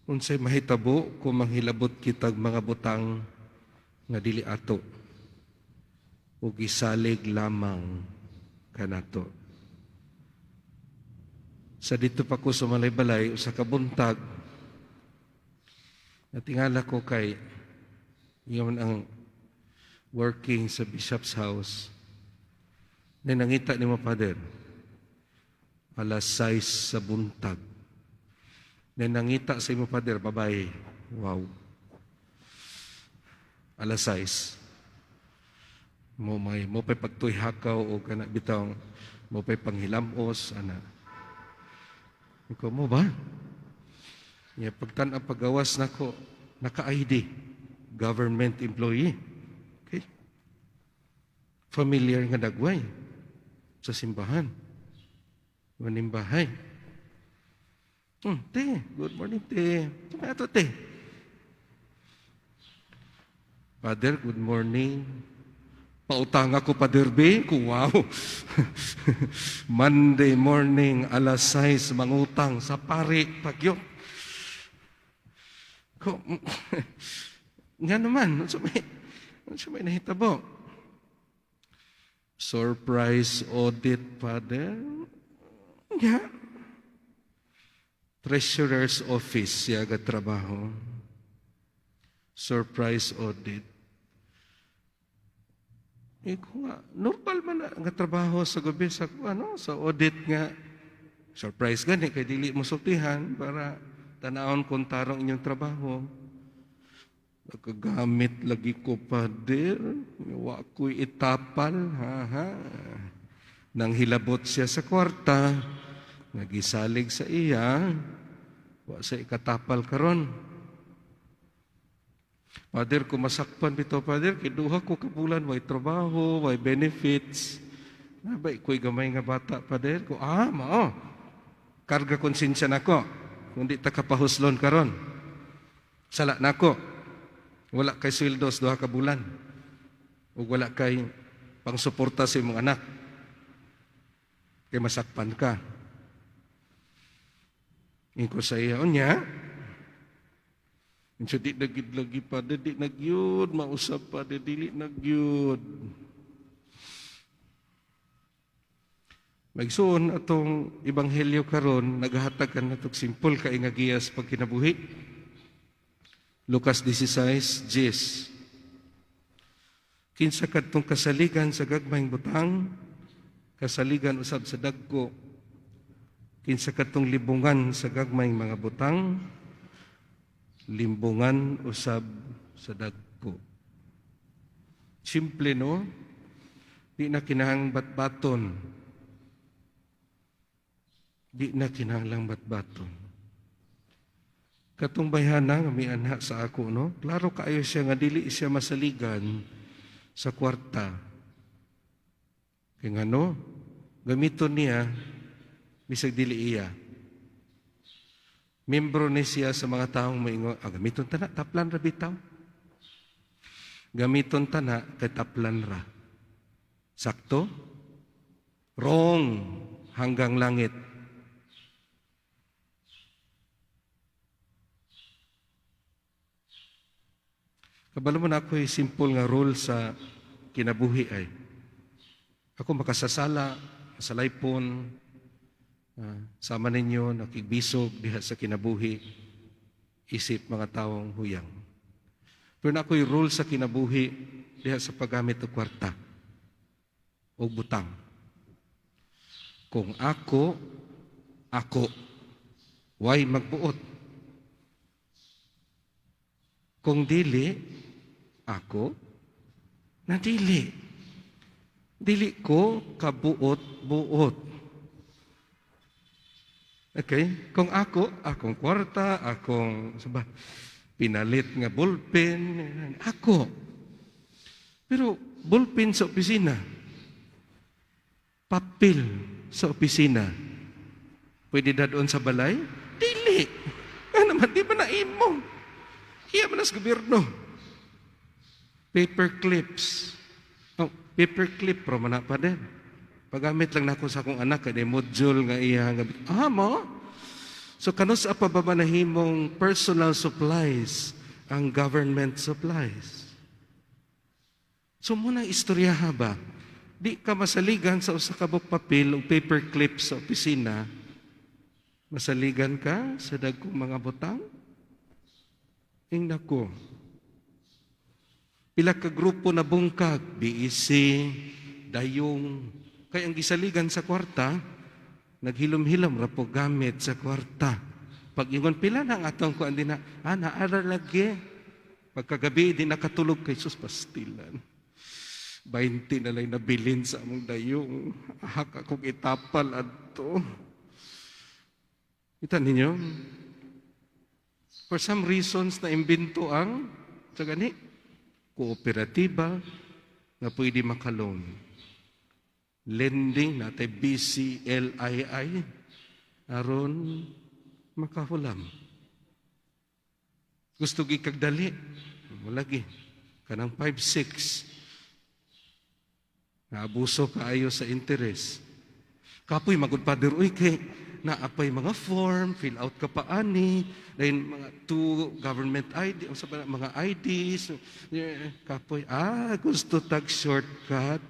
Unsay mahitabo kung manghilabot kitag mga butang nga dili ato ug gisalig lamang kanato? Sa dito pa ko sa Malaybalay, usa ka buntag, natingala ko kay iyon ang working sa Bishop's House. Na nangita ni mo, Father, alas 6 sa buntag. Na nangita sa imo, Father, babae. Wow. Alas 6. Mo may mo pay pagtuy hakaw o kana bitaw mo pay panghilamos ana. Ikaw mo ba? Ya pagtan-aw pagawas nako, naka-ID, government employee. Okay. Familiar nga dagway sa simbahan. Manimbahay. Te, good morning, te. Tuma ato, te. Father, good morning. Pautang ako, Father B. Wow. Monday morning, alas 6, mangutang sa pari, pagyo. Ko, nga naman, unsa may nahitabo? Surprise audit, Father. Nga. Treasurer's office siya trabaho. Surprise audit. Iko nga, normal man na nga trabaho sa gabi sa ano, sa audit nga surprise gani kay dili mo sultihan para tanawon kung tarong inyong trabaho. Nakagamit lagi ko, Father. Wa ko'y itapal. Ha, ha. Nang hilabot siya sa kwarta, nagisalig sa iya, wa sa ikatapal karon. Father, kung masakpan bitaw, Father, kay duha ko ka bulan, way trabaho, way benefits. Nabay, ko'y gamay nga bata, Father. Ko, mao. Karga konsensya nako. Kung di ta kapahuslon karon. Sala nako. Wala kay sweldo sa 2 ka bulan. Ug wala kay pangsuporta sa imong anak. Kay masakpan ka. Ingko sa iya, unya, Insa di nagid lagi pa, di nagyud, mausap pa, dili nagyud. Magsuon atong ebanghelyo karon, naghatag ka natog simple kay nga giya sa pagkinabuhi. Lucas 16, 10. Kinsa kadtong kasaligan sa gagmayng butang, kasaligan usab sa dagko. Kinsa kadtong libungan sa gagmayng mga butang, limbungan usab sa dagko. Simple, no? Di na kinahang batbaton. Di na kinahanglang batbaton. Katong bayhana nga mianha sa ako, no? Klaro kaayo siya nga dili siya masaligan sa kwarta. Kay ngano, gamiton niya bisag dili iya. Membro ni siya sa mga taong maingon, gamiton tana, taplan ra bitaw. Gamiton tana, kay taplan ra. Sakto? Wrong hanggang langit. Kabalo mo na ako'y simple nga rule sa kinabuhi ay. Ako makasasala, masalaypon, sama ninyo, nakigbisog diha sa kinabuhi, isip mga taong huyang. Pero na ako'y rule sa kinabuhi diha sa paggamit og kwarta o butang. Kung ako, ako, way magbuot. Kung dili, ako, na dili. Dili ko kabuot-buot. Okay? Kung ako, akong kwarta, akong saba, pinalit nga ballpen, ako. Pero ballpen sa opisina, papel sa opisina, pwede dadon sa balay? Dili. Ano naman, di ba na imo? Iya man sa gobyerno. Paper clips. Oh, paper clip, pero man pa din. Paggamit lang nako sa akong anak, kay module nga iya. Mo? So kanus-a pa ba manahimong personal supplies ang government supplies? So mao nang istorya ba? Di ka masaligan sa usa ka buok papel o paper clip sa opisina. Masaligan ka sa dagkong mga butang? Ingna ko. Pila ka grupo na bungkag, BEC, Dayong, kay ang gisaligan sa kwarta, naghilom-hilom ra po gamit sa kwarta. Pag ingon pila na ang atong kuan din na, ah, naara lagi. Pagkagabi, di nakatulog kay sus pastilan. 20 na lang nabilin sa among dayong. Ahak akong itapal adto. Kita ninyo? For some reasons na imbento ang sa gani kooperatiba nga pwede maka-loan. Lending natay BCLII aron makahulam. Gusto gikag dali. Lagi kanang 5-6. Naabuso kaayo sa interest. Kapoy magud, Father, uy, kay naapay mga form, fill out ka pa ani, then mga two government ID, unsa ba na, mga IDs, yeah, kapoy, ah, gusto tag shortcut.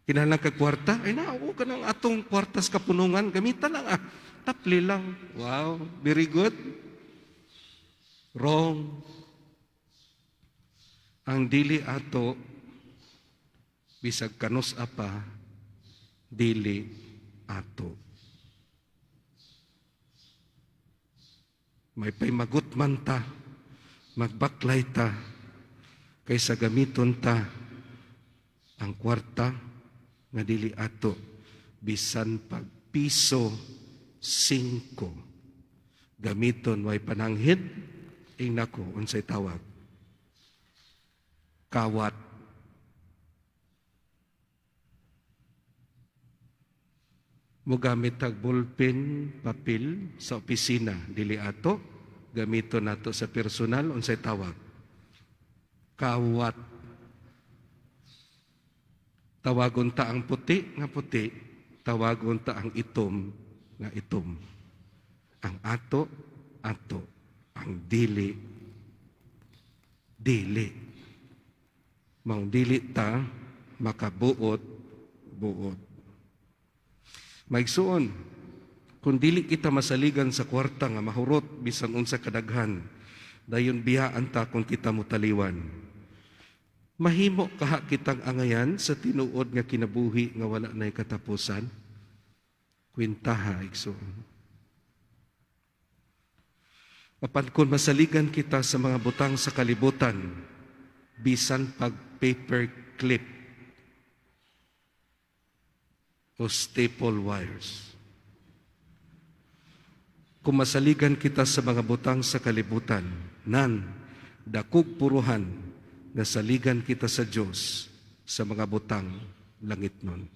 Kinahanglan kag kwarta, ay na, ka ng atong kwarta sa kapunungan, gamitan lang ah. Tapli lang. Wow, very good. Wrong. Ang dili ato, bisag kanus-a pa, dili ato. May paymagot man ta, magbaklay ta, kaysa gamiton ta ang kwarta nga dili ato, bisan pag piso 5. Gamiton way pananghid, ingna ko unsay tawag? Kawat. Mogamit tag ballpen, papel sa opisina, dili ato, gamiton nato sa personal, unsay tawag? Kawat. Tawagon ta ang puti nga puti, tawagon ta ang itom nga itom. Ang ato, ato. Ang dili, dili. Maong dili ta makabuot, buot. Maigsuon, kung dili kita masaligan sa kwarta nga mahurot bisan unsa kadaghan, dayon biyaan ta kung kita mutaliwan. Mahimo kaha kitang angayan sa tinuod nga kinabuhi nga wala nay katapusan? Kwentaha, igsoon. Apan kung masaligan kita sa mga butang sa kalibutan, bisan pag paper clip o staple wires. Kung masaligan kita sa mga butang sa kalibutan, nan, dakog puruhan, nasaligan kita sa Diyos sa mga butang langit nun.